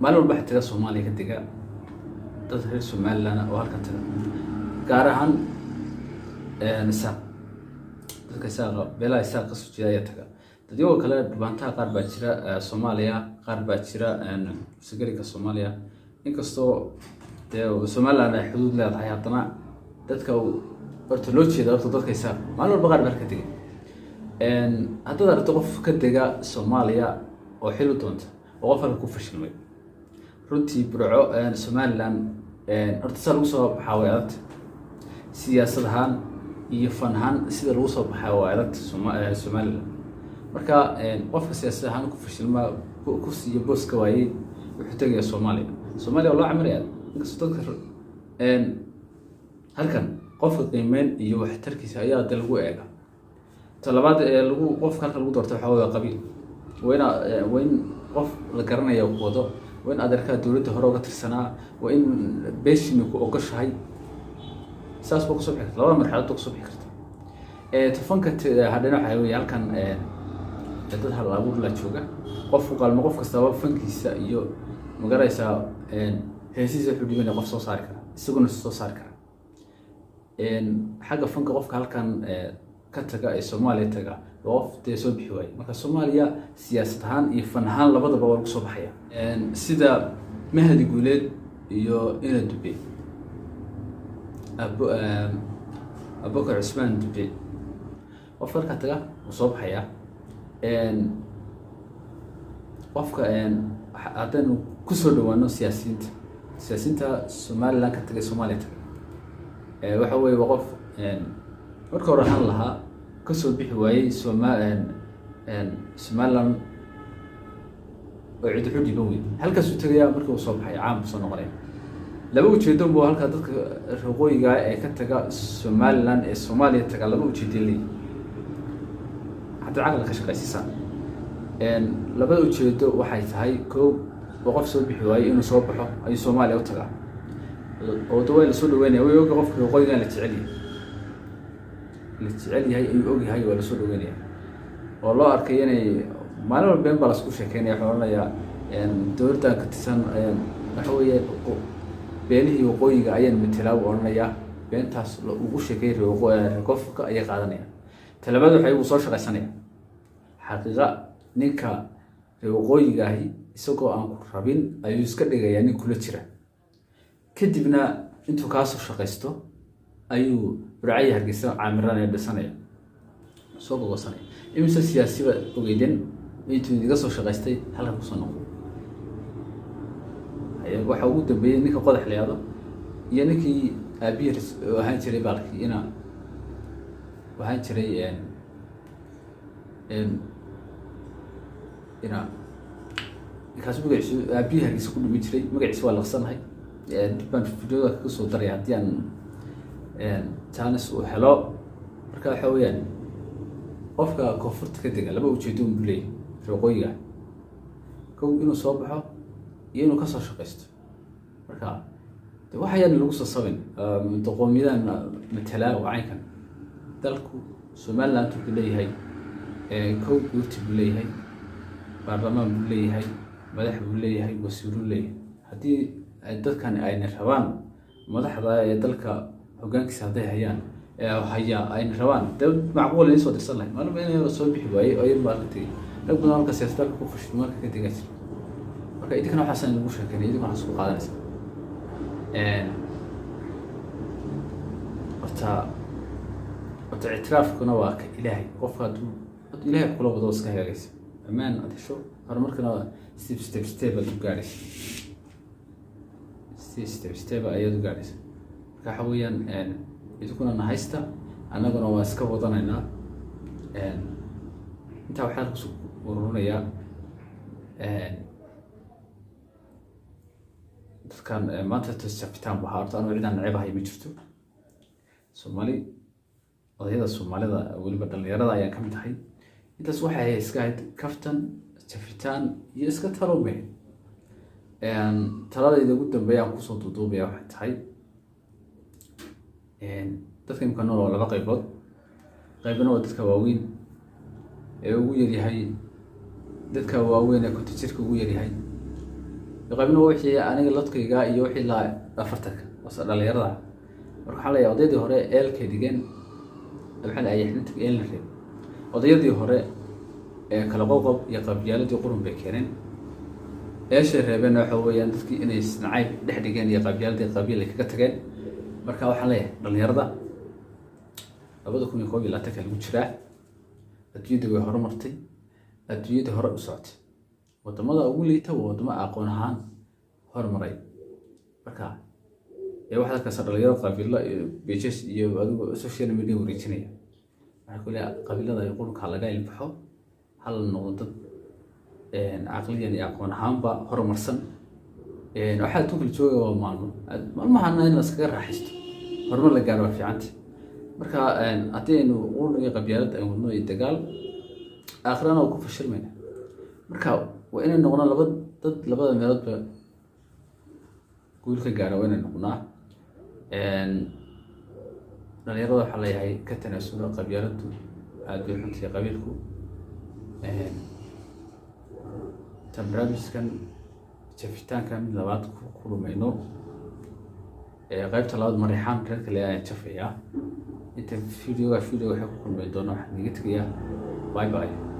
Maalin walba waxaa taga Soomaaliya, ka dega dad reer Somaliland oo halkan taga, gaar ahaan Isaaq, dadka Isaaqa, beelaha Isaaq kasoo jeeda ayaa taga. Dadyagoo kale, Dhubaantaha qaar baa jira Soomaaliya, qaar baa jira sagariga Soomaaliya. Inkastoo dee Somaliland ay xuduud leedahay, haddana dadka horta loo jeeda horta dadka Isaaq maalin walba qaar baa ka dega. Haddaad aragto qof ka dega Soomaaliya oo xil u doonta, oo qof halka ku fashilmay runtii. Burco, Somaliland horta saa lagu soo baxaa way adagta, siyaasad ahaan iyo fan ahaan sida lagu soo baxaa waa adagta Somaliland. Marka qofka siyaasad ahaan ku fashilma, kursi iyo boos ka waayey, wuxuu tegayaa Soomaaliya. Soomaaliya waa loo camiraya, inkastoo dadka halkan qofka qiimeyn iyo waxtarkiisa ayaa de lagu eega. Ta labaad ee lagu qofka halka lagu doorta waxaa wey qabiil. Waa in qof la garanaya ku wado, waa in adeerkaa dowladda hore uga tirsanaa, waa in beeshini ku ogoshahay. Saas baa kusoo bixi karta, labada marxaladood baa kusoo bixi karta. Tafanka hadhana waxaa wey halkan dad hal abuur la jooga, qofku qalmo, qof kastaba fankiisa iyo magaraysaa heesihiisa wuxuu dhibanaya qof soo saari kara, isaguna soo saari kara. Xagga fanka, qofka halkan ka taga ee Soomaaliya taga waa qof dee soo bixi waaye. Marka Soomaaliya siyaasad ahaan iyo fan ahaan labadaba waa lagu soo baxaya, sida Mahdi Guuleed iyo Ina Dube, Abubakar Cusmaan Dube. Qofka halkaa taga wuu soo baxayaa. Qofka haddaynu kusoo dhawaano siyaasiyiinta, siyaasiyiinta Somaliland ka tagay, Soomaaliya tagay, waxa weye waa qof marka hore ahaan lahaa kasoo bixi waayey Somaliland oo cid wuxu dhiban weyn, halkaasuu tegayaa. Marka uu soo baxay, caam buu soo noqonaya. Laba ujeedo bu halkaa dadka waqooyiga ee ka taga Somaliland ee Soomaaliya taga laba ujeedo leeyihi. Haddaad caqli ka shaqaysiisaan, labada ujeedo waxay tahay: kow, oo qof soo bixi waayey inuu soo baxo ayuu Soomaaliya u tagaa, oo da waa lasoo dhaweynaya, way oga qofka waqooyigan la jecel yahay, la jecel yahay ayuu ogyahay, waa lasoo dhaweynaya oo loo arkay inay maalin walba been baa lasku sheekeynaya. Waxaa odhanayaa dowladdan ka tirsan, waxa weeye beelihii waqooyiga ayaan matelaa buu odhanayaa. Beentaas ugu sheekeeyay reer koonfurka ayay qaadanaya. Talabaad, waxay uu soo shaqaysanaya xaqiiqa ninka reer waqooyiga ahi, isagoo aan ku rabin ayuu iska dhigayaa nin kula jira. Kadibna intuu kaasoo shaqaysto ayuu Burcaya, Hargeysa caamiranaya, dhisanaya, soo gogoosanaya. Imise siyaasiba ogeydeen intuu iga soo shaqaystay halkan kusoo noqdo? Waxa ugu dambeeyey ninka Qodax la yahdo iyo ninkii aabihii ahaan jiray baalkii ina ahaan jiray ina ninkaas magaciisu aabihii Hargeysa ku dhumi jiray, magaciisa waa laqsanahay, dib baan videoda kaga soo daraya haddii aan chance uu helo. Marka waxa weeyaan qofka koonfurta ka dega laba ujeedo un buu leeyahy waqooyiga: kow, inuu soo baxo iyo inuu kasoo shaqaysto. Marka de waxayaan lagu soo sabin qoomiyadahan matelaa oo caynkan. Dalku Somaliland wuxuu leeyahay kow, guurti buu leeyahay, baarlamaan buu leeyahay, madax buu leeyahay, wasiiruu leeyahay. Haddii dadkan ayna rabaan madaxda ee dalka hoggaankiisa hadday hayaan hayaa ayna rabaan, dee macquul in soo dirsan lahay. Maalin ba in soo bixi waayey oo iyan baa la tegey. Rag badan halka siyaasad dalka ku fashilmay marka ka tegaa jira. Marka idinkana waxaasaan lagu sheekeynay, idinkana waxaas ku qaadanaysa. Horta ictiraafkuna waa ka Ilaahay. Qofka hadduu Ilaahay wax kula wado, iska hagaagaysa, ammaan aad hesho, horumarkana step step step aad u gaadhaysa, step step step ayaad u gaadhaysa. Marka waxa weeyaan idinkuna na haysta, annaguna waa iska wadanaynaa. Intaa waxaan kusoo ururinayaa dadkan maanta tajafitaan bu ahaa. Horta anigu cidaan necebahay ma jirto. Soomaali, odayada Soomaalida, weliba dhalinyarada ayaan ka mid ahay. Intaas waxay iska ahayd kaftan, jafitaan iyo iska talowme. Taladayda ugu dambeeya aan kusoo duuduubaya waxay tahay: dadka imika nool waa laba qaybood. Qaybna waa dadka waaweyn ee ugu yaryahay, dadka waaweyn ee 50 jirka ugu yaryahay. Qaybna waa wixii aniga ladkayga iyo wixii la 40-ka wasa dhalinyarada. Marka waxaa leeyahay, odaydii hore eelkay dhigeen, maxaa la ayaxninta eelna reeb. Odayadii hore ee kala qoqob iyo qabyaaladii qurun bay keeneen. Eeshay reebeen waxa weeyaan dadkii inay isnacayb dhex dhigeen iyo qabyaaladii qabiil ay kaga tageen. Marka waxaan leeyahay dhalinyarada, 2021-ka lagu jiraa, adduunyada way horumartay, adduunyada hore u socotay. Wadamada ugu liita waa wadamo aqoon ahaan horumaray. Marka ee waxaad arkaysaa dhalinyaro qabiilo iyo pages iyo adigu social media wareejinaya. Waxaa ku leeyahay qabiilada iyo qurunka laga ilbaxo, hala noqdo dad caqliyan iyo aqoon ahaanba horumarsan. Waxaa adduunka la jooga waa maalmo, maalmahana in la iskaga raaxaysto, horumar la gaaro waa fiicanta. Marka haddii aynu qurun iyo qabyaalad aynu wadno iyo dagaal, aakhirana waa ku fashilmayna. Marka waa inay noqnaa laba dad labada meeloodba guul ka gaara, waa inay noqnaa. Dhalinyarada waxaa leeyahay, ka tanaasula qabyaaladdu, aada bay xuntahay qabiilku. Tan barnaamijkan jafitaanka mid labaad ku kulmayno, qaybta labaad Marixaan reerka le ayaan jafayaa. Inta videoga video waxay ku kulmay doona, waxaan iga tegayaa bye bye.